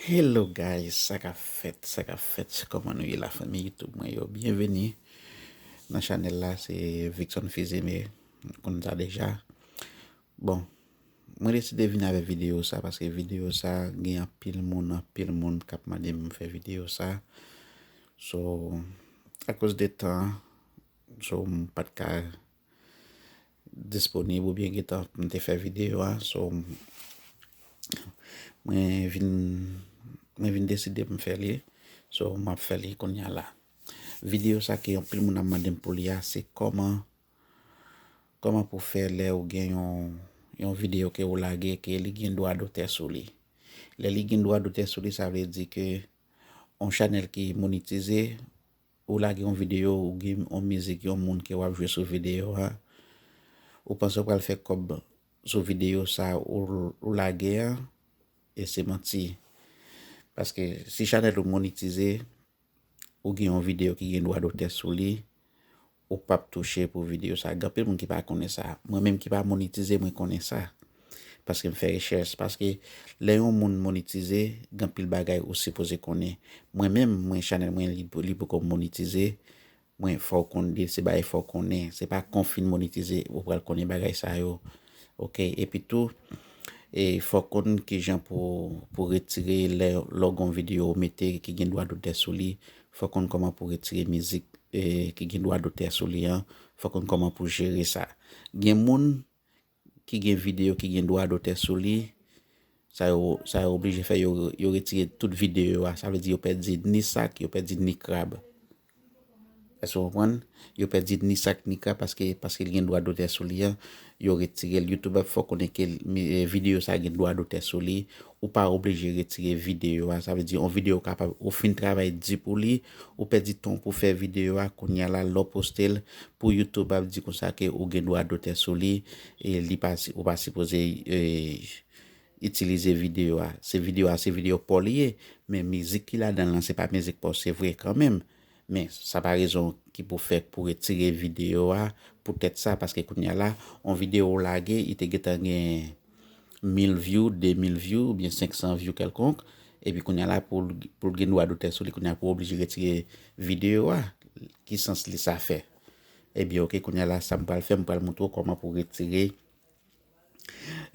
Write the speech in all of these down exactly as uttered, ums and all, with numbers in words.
Hello guys, sa k ap fèt, sa k ap fèt, kòman nou ye la fanmi YouTube mwen yo? Byenveni nan chanèl la, se Vicson Fizeme, nou konn sa deja. Bon, mwen deside vin avèk videyo sa paske videyo sa gen anpil moun, anpil moun k ap mande m fè videyo sa. So, akoz de tan, so, m pa t ka disponib oubyen gentan pou m te fè videyo a. So, mwen vin, mwen vin deside pou m fè li. So, m ap fè li kounye a la. Videyo sa ke anpil moun ap mande m pou li a, se kòman, kòman pou fè lè ou gen yon, yon videyo ke ou lage, ke li gen dwa dotè sou li. Lè li gen dwa dotè sou li, sa vle di ke yon chanèl ki monetize, ou lage yon videyo, ou gen yon mizik, yon moun ke w ap jwe sou videyo a, ou panse w pral fè kòb sou videyo sa ou, ou lage a, e se manti. Paske si chanèl ou monetize, ou gen yon videyo ki gen dwa dotè sou li, ou p ap touche pou videyo sa. Gen anpil moun ki pa konnen sa. Mwen menm ki pa monetize, mwen konnen sa. Paske m fè rechèch. Paske lè yon moun monetize, gen anpil bagay ou sipoze konnen. Mwen menm, mwen chanèl mwen li, li poko monetize. Mwen fò w konn de se bagay fò w konnen. Se pa kon fin monetize ou pral konnen bagay sa yo. Oke, epi tou, e fò w konn kijan pou, pou retire lè, lè w gen yon videyo ou mete ki gen dwa dotè sou li. Fò w konn kòman pou retire mizik, e, ki gen dwa dotè sou li an. Fò w konn kòman pou jere sa. Gen moun ki gen videyo ki gen dwa dotè sou li, sa yo, sa yo oblije fè, yo, yo retire tout videyo a. Sa vle di yo pèdi ni sak, yo pèdi ni krab. Èske w konprann? Yo pèdi ni sak ni krab paske, paske li gen dwa dotè sou li an. Yo retire l. YouTube ap fè w konnen ke mi-, e, videyo sa gen dwa dotè sou li. Ou pa oblije retire videyo a. Sa vle di yon videyo kapab ou fin travay di pou li, ou pèdi tan pou fè videyo a, kounye a la lè w poste l, pou YouTube ap di konsa ke ou gen dwa dotè sou li, e li pa si, ou pa sipoze, e, itilize videyo a. Se videyo a, se videyo pa w li ye, men mizik ki ladan l lan, se pa mizik pa w, se vre kanmenm. Men sa pa rezon ki pou fè pou retire videyo a poutèt sa, paske kounye a la, yon videyo w lage, li te gentan gen mil view, de mil view, oubyen senk san view kèlkonk, epi kounye a la, pou l, pou l gen dwa dotè sou li, kounye a pou w oblije retire videyo a. Ki sans li sa fè? Ebyen, oke, kounye a la, sa m pral fè, m pral montre w kòman pou retire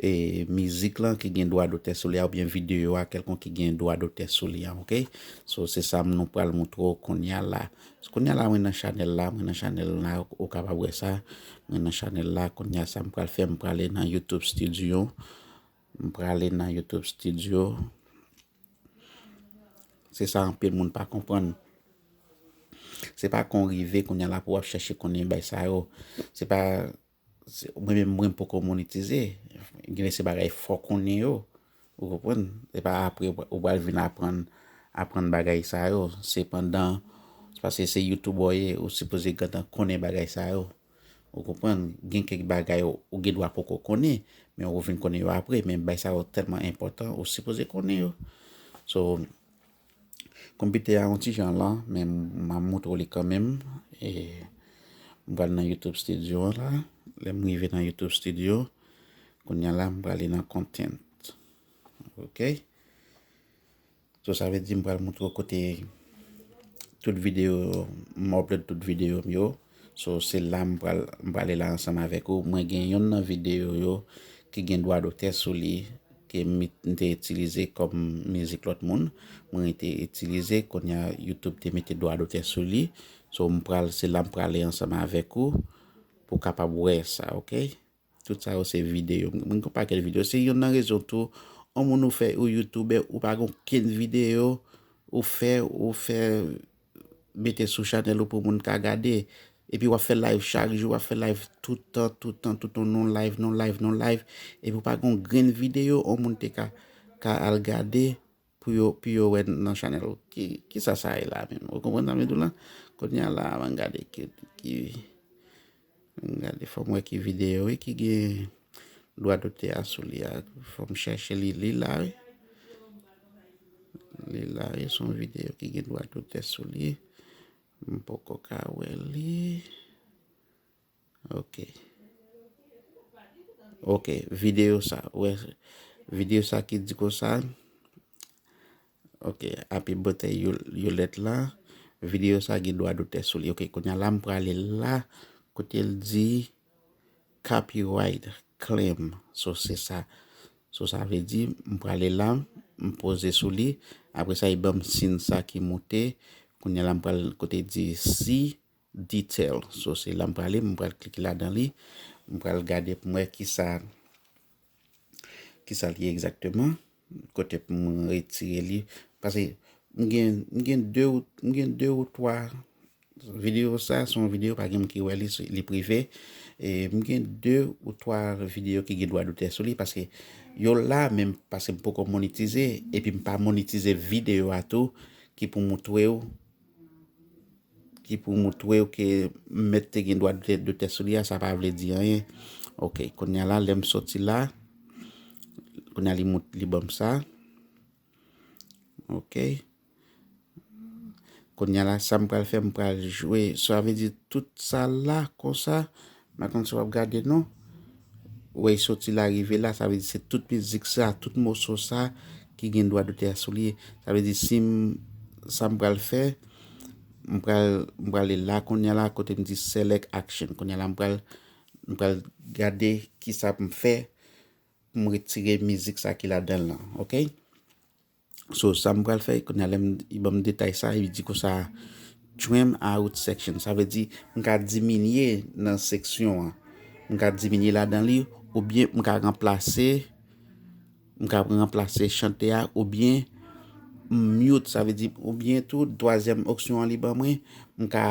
e, mizik lan ki gen dwa dotè sou li a, oubyen videyo a kèlkonk ki gen dwa dotè sou li a, oke? So, se sa m nou pral montre w kounye a la. Kounye a la, mwen nan chanèl la, mwen nan chanèl la, ou kapab wè sa. Mwen nan chanèl la, kounye a sa m pral fè, m prale nan YouTube Studio. M prale nan YouTube Studio. Se sa anpil moun pa konprann. Se pa kon rive kounye a la pou w ap chèche konnen bay sa yo. Se pa se, mwen menm, mwen poko monetize. Gen se bagay fò konnen yo. Ou konprann? Se pa apre ou pral vin aprann, aprann bagay sa yo. Se pandan, se paske se YouTuber w ye, ou sipoze gentan konnen bagay sa yo. Ou konprann? Gen kèk bagay ou, ou gen dwa poko konnen, men ou vin konnen yo apre. Men bagay sa yo tèlman enpòtan, ou sipoze konnen yo. So, Konpitè a yon ti jan lan, men m ap montre w li kanmenm. E, m pral nan YouTube Studio an la. Lè m rive nan YouTube Studio, kounye a la, m prale nan Content. Oke? So, sa vle di m pral montre w kote tout videyo, m upload tout videyo m yo. So, se la m pral, m prale la ansanm avèk ou. Mwen gen yonn nan videyo yo ki gen dwa dotè sou li, ke m, m te itilize kòm mizik lòt moun. Mwen te itilize, kounye a YouTube te mete dwa dotè sou li. So, m pral, se la m prale ansanm avèk ou pou w kapab wè sa, oke? Tout sa yo se videyo. Mwen gen yon pakèt videyo. Se yonn nan rezon tou, yon moun ou fè, ou youtubè, ou pa gen okenn videyo, ou fè, ou fè mete sou chanèl ou pou moun ka gade. Epi w ap fè live chak jou, w ap fè live tout tan, tout tan, tout tan, non live, non live, non live. Epi w pa gen yon grenn videyo, yon moun te ka, ka al gade pou yo, pou yo wè nan chanèl ou. Ki, ki sa sa ye la menm? Ou konprann sa m di w la? Kounye a la, ann gade ki, ki, ann gade, fò m wè ki videyo wi ki gen dwa dotè a sou li a. Fò m chèche li, li la wi. Li la wi, se yon videyo ki gen dwa dotè sou li. M poko ka wè li. Ok. Ok, videyo sa, wè, videyo sa ki di konsa, Ok, Happy Birthday Yolette la. Videyo sa gen dwa dotè sou li. Ok, kounye a la m prale la kote l di copyright claim. So se sa. So sa vle di m prale la, m poze sou li. Apre sa, li ban m siy sa ki moute. Kounye a la m pral kote di si detail. So se la m prale, m pral klike ladan li. M pral gade pou m wè kisa kisa l ye egzakteman, kote pou m retire li. Paske m gen, m gen de ou, m gen de ou twa videyo sa, se yon videyo pa gen moun ki wè li, li prive. E m gen de ou twa videyo ki gen dwa dotè sou li, paske yo la, men paske m poko monetize, epi m pa monetize videyo a tou, ki pou moutre w ki pou moutre w ke m mèt te gen dwa dotè sou li a, sa pa vle di anyen. Ok, kounye a la, lè m soti la, kounye a li, li ban m sa. Ok. Kounye a la, sa m pral fè, m pral jwe. Sa vle di tout sa la, konsa, m pa konn si w ap gade non. Wè, soti la rive la, sa vle di se tout mizik sa, tout moso sa ki gen dwa dotè sou li. Sa vle di si m, sa m pral fè, m pral, m prale la kounye a la kote m di select action. Kounye a la m pral, m pral gade kisa pou m fè pou m retire mizik sa ki ladan l lan, ok? So, sa m pral fè, kounye a lè m, li ban m detay sa, li di konsa, trim out section. Sa vle di, m ka diminye nan seksyon an. M ka diminye ladan li, oubyen m ka ranplase, m ka ranplase chante a, oubyen m mute, sa vle di, oubyen tou, twazyèm opsyon an li ban mwen, m ka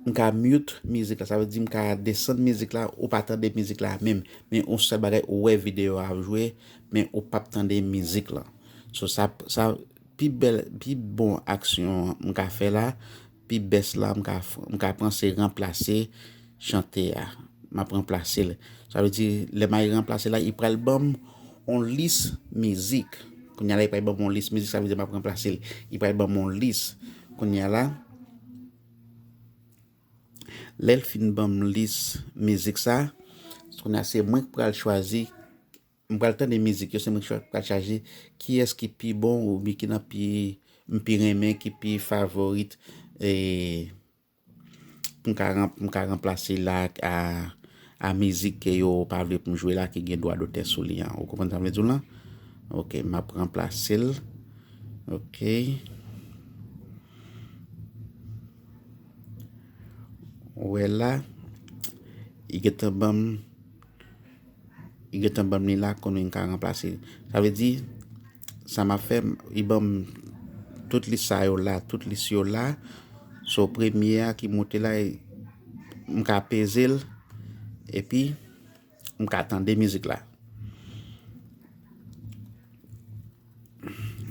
m ka mute mizik la, sa vle di m ka desann mizik la, ou pa tande mizik la menm. Men yon sèl bagay, ou wè videyo a ap jwe, men ou p ap tande mizik lan. So, sa, sa pi bèl, pi bon aksyon m ka fè la, pi bès la, m ka, m ka pran se ranplase chante a. M ap ranplase l. Sa vle di, lè m al ranplase la, li pral ban m yon lis mizik. Kounye a la, li pral ban m yon lis mizik, sa vle di m ap ranplase l. Li pral ban m yon lis. Kounye a la, Lè l fin ban m lis mizik sa, kounye a se mwen k pral chwazi, m pral tande mizik yo, se mwen k chwa- pral chwazi kiyès ki pi bon oubyen ki nan pi, m pi renmen, ki pi favorit, e, pou m ka ran- pou m ka ranplase l ak a, a mizik ke yo pa vle pou m jwe la, ki gen dwa dotè sou li an. Ou konprann sa m vle di w lan? Ok, m ap ranplase l. Ok. Ou wè la, li gentan ban m, li gentan ban m li la, kounye a m ka ranplase. Sa vle di, sa m ap fè, li ban m tout lis sa yo la, tout lis yo la. So, premye a ki moute la, m ka peze l, epi m ka tande mizik la.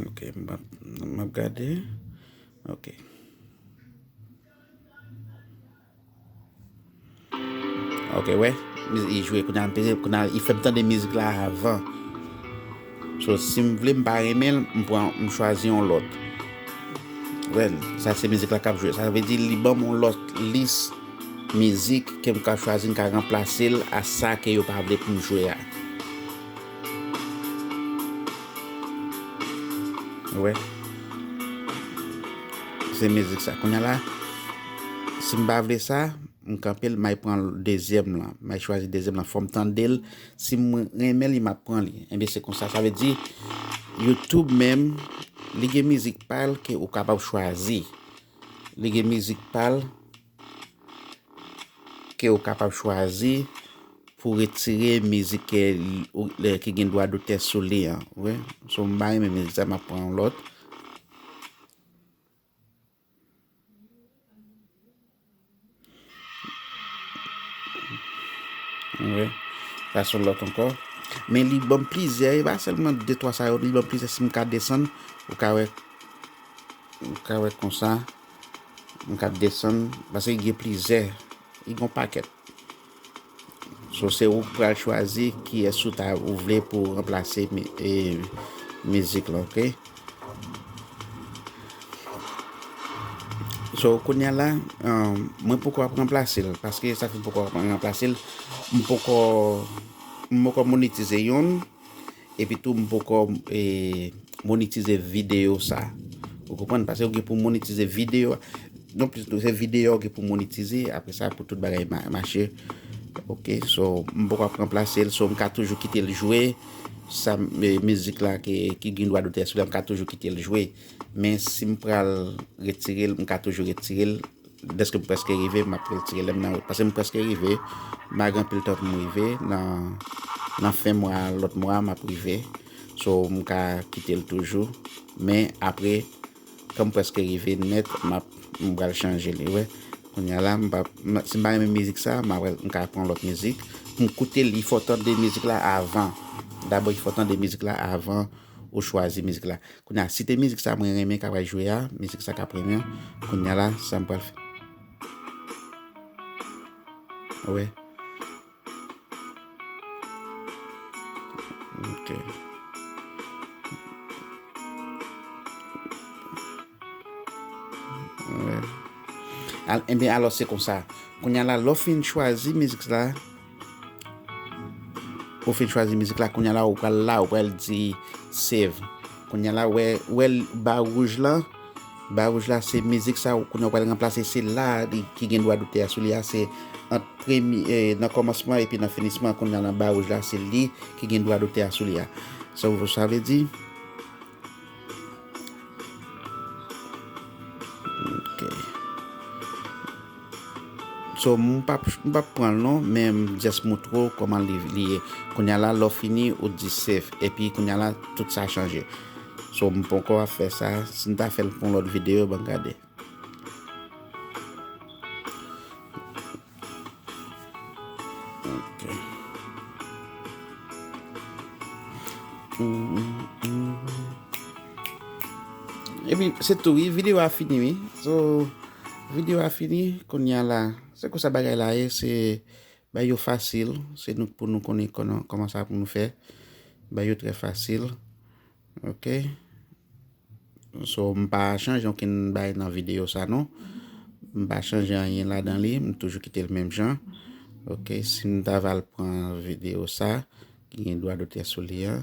Ok, m ap, m ap gade. Ok. Ok, wè. Mizik, li jwe, kounye a, m peze, kounye a, li fè m tande mizik la avan. So, si m vle, m pa renmen l, m pran, m chwazi yon lòt. Wè, sa se mizik la k ap jwe. Sa vle di, li ban m yon lòt lis mizik ke m ka chwazi, m ka ranplase l a sa ke yo pa vle pou m jwe a. Ou wè? Se mizik sa. Kounye a la, si m pa vle sa, m kanpe l, m ay pran dezyèm lan. M ay chwazi dezyèm lan. Fò m tande l. Si m renmen li, m ap pran li. Enben, se konsa. Sa vle di, YouTube menm, li gen mizik pa l ke ou kapab chwazi. Li gen mizik pa l ke ou kapab chwazi pou retire mizik ke, ou- le- ki gen dwa dotè sou li an. Wi. So, m pa renmen mizik sa, m ap pran yon lòt. Wi. Sa se yon lòt ankò. Men li ban m plizyè, e pa sèlman de twa sa yo, li ban m plizyè si m ka desann, ou ka wè, ou ka wè konsa, m ka desann, paske gen plizyè, li gen yon pakèt. So, se ou k pral chwazi kiyès ou ta, ou vle pou ranplase mi- e, mizik la, ok? So, kounye a la, um, mwen poko ap ranplase l, paske sa fè m poko ap ranplase l, m poko, m poko monetize yonn, epi tou m poko, e, monetize videyo sa. Ou konprann? Paske ou gen pou monetize videyo. Non plis, se videyo ou gen pou monetize. Apre sa, pou tout bagay ma- mache. Ok, so, m poko ap ranplase l. So, m ka toujou kite l jwe. Sa, e, mizik la ki, ki gen dwa dotè sou li, m ka toujou kite l jwe. Men si m pral retire l, m ka toujou retire l. Dèske m prèske rive, m ap retire lè m nan wout. Paske m prèske rive, m pa gen anpil tan pou m rive. Nan, nan fen mwa, lòt mwa, m ap rive. So, m ka kite l toujou. Men apre, kan m prèske rive nèt, m ap, m pral chanje li, wè. Kounye a la, m pa, m, si m pa renmen mizik sa, m ap, m ka pran lòt mizik. M koute li, fò tande mizik la avan. Dabò, fò tande mizik la avan ou chwazi mizik la. Kounye a, site mizik sa mwen renmen k ap jwe a, mizik sa k ap renmen. Kounye a la, sa m pral fè. Wè. Ok. Wè. Al, ebyen, alò, se konsa. Kounye a la, lè w fin chwazi mizik la, ou fin chwazi mizik la, kounye a la, ou pral la, ou pral di save. Kounye a la, wè, wè ba wouj la, ba wouj la, se mizik sa, kounye a ou pral ranplase, se la li ki gen dwa dotè a sou li a, se ant premye, eh, nan kòmansman epi nan finisman, kounye a nan ba wouj la, se li ki gen dwa dotè a sou li a. Sa, sa vle di, ok. So, m p ap, m p ap pran l non, men m just montre w kòman li, li ye. Kounye a la, lè w fini, ou di save. Epi kounye a la, tout sa chanje. So, m poko ap fè sa. Si m ta fè l pou yon lòt videyo, ban m gade. Ok. Epi, se tou, wi, videyo a fini, wi. So, videyo a fini, kounye a la. Se konsa bagay la ye, se bay yo fasil, se nou pou nou konnen kòman, kòman sa pou nou fè. Bay yo trè fasil. Ok. So, m pa chanje okenn bagay nan videyo sa non. M pa chanje anyen ladan li, m toujou kite l menm jan. Ok, si m ta va al pran videyo sa, ki gen dwa dotè sou li a.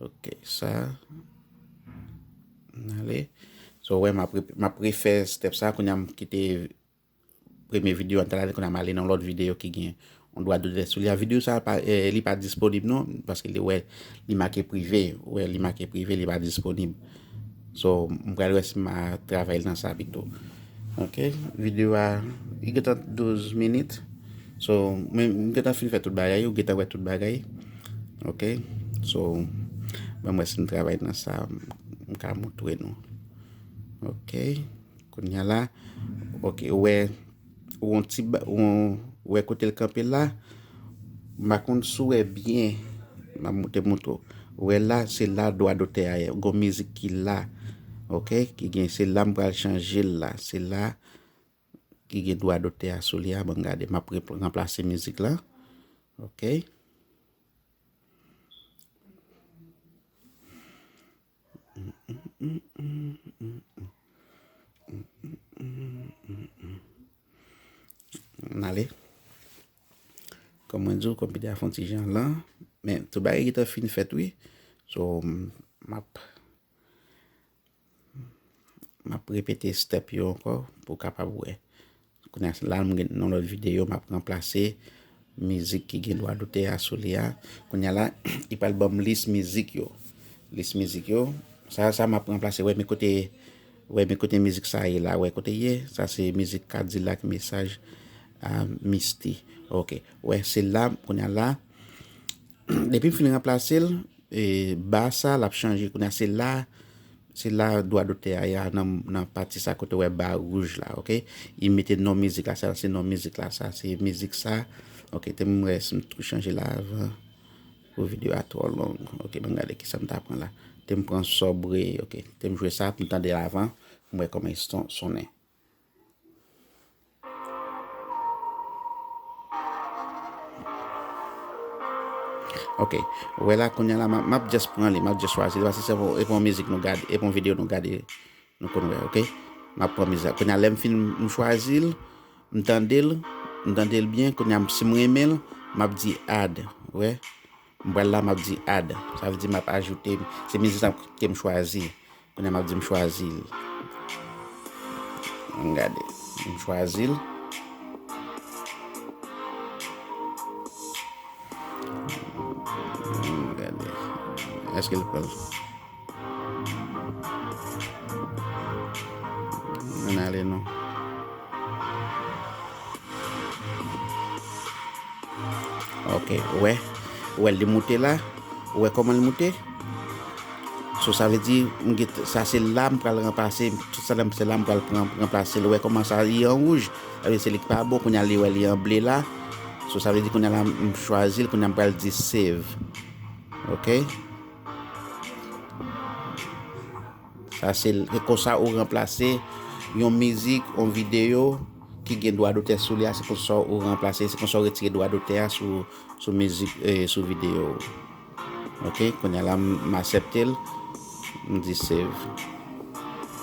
Ok, sa. Ale. So, wè, m ap re- m ap refè step sa, kounye a m kite premye videyo an, talè kounye a m ale nan lòt videyo ki gen yon dwa dotè sou li a. Videyo sa pa, eh, li pa disponib non, paske li wè, li make prive, wè, li make prive, li pa disponib. So, m pral wè si m a travay nan sa pito. Ok, videyo a, li gentan douz minit. So, mwen, m gentan fin fè tout bagay, ou gentan wè tout bagay. Ok, so, ban m wè si m travay nan sa, m ka montre nou. Ok. Kounye a la, ok, ou wè, ou yon ti ba- ou wè kote l kanpe la, m pa konn si w wè byen, m ap te montre w. Ou wè la, se la dwa dotè a ye, gon mizik ki la, ok, ki gen, se la m pral chanje l la, se la ki gen dwa dotè a sou li a, ban m gade, m ap re- ranplase mizik la, ok. N ale. Kòm mwen di w, konpitè a fè yon ti jan lan. Men, tout bagay gentan fin fèt, wi. So, m ap, m ap repete step yo ankò pou w kapab wè. Kounye a la, m gen nan lòt videyo, m ap ranplase mizik ki gen dwa dotè a sou li a. Kounye a la, li pral ban m lis mizik yo. Lis mizik yo. Sa, sa m ap ranplase. Wè, men kote, wè, men kote mizik sa ye la. Wè, kote ye. Sa se mizik Kadilak, Mesaj, a, Misty. Ok. Wè, se la, kounye a la. Depi m fin ranplase l, e, ba sa, l ap chanje. Kounye a, se la, se la dwa dotè a ye a nan, nan pati sa kote w wè ba wouj la, ok? Li mete non mizik la, sa se non mizik la, sa se mizik sa. Ok, te m wè si m tou chanje la avan. Pou videyo a twò long. Ok, ban m gade kisa m ta pran la. Te m pran Sobre, ok. Te m jwe sa pou m tande l avan, pou m wè kòman l son- sonnen. Ok. Ou wè la, kounye a la, m ap, m ap just pran li, m ap just chwazi li, paske se pou, e pou yon mizik nou gade, e pou yon videyo nou gade, nou konn wè, ok? M ap pran mizik la. Kounye a, lè m fin, m chwazi l, m tande l, m tande l byen, kounye a, si m renmen l, m ap di add, ou wè? M pral la, m ap di add. Sa vle di m ap ajoute, se mizik sa ke m chwazi. Kounye a m ap di m chwazi l. Ann gade. M chwazi l. Ann gade. Èske l pral? Ann ale non. Ok, ou wè. Ou wè li moute la. Ou wè kòman li moute? So, sa vle di, m gen, sa se la m pral ranplase, tout sa se la m pral pran, ranplase l. Ou wè kòman sa li an wouj? Sa vle di se li k pa bon, kounye a li wè li an ble la. So, sa vle di kounye a la m chwazi l, kounye a m pral di save. Ok? Sa se, se konsa ou ranplase yon mizik, yon videyo ki gen dwa dotè sou li a, se konsa ou ranplase, se konsa ou retire dwa dotè a sou, sou mizik, eh, sou videyo. Ok, kounye a la m, m aksepte l, m di save.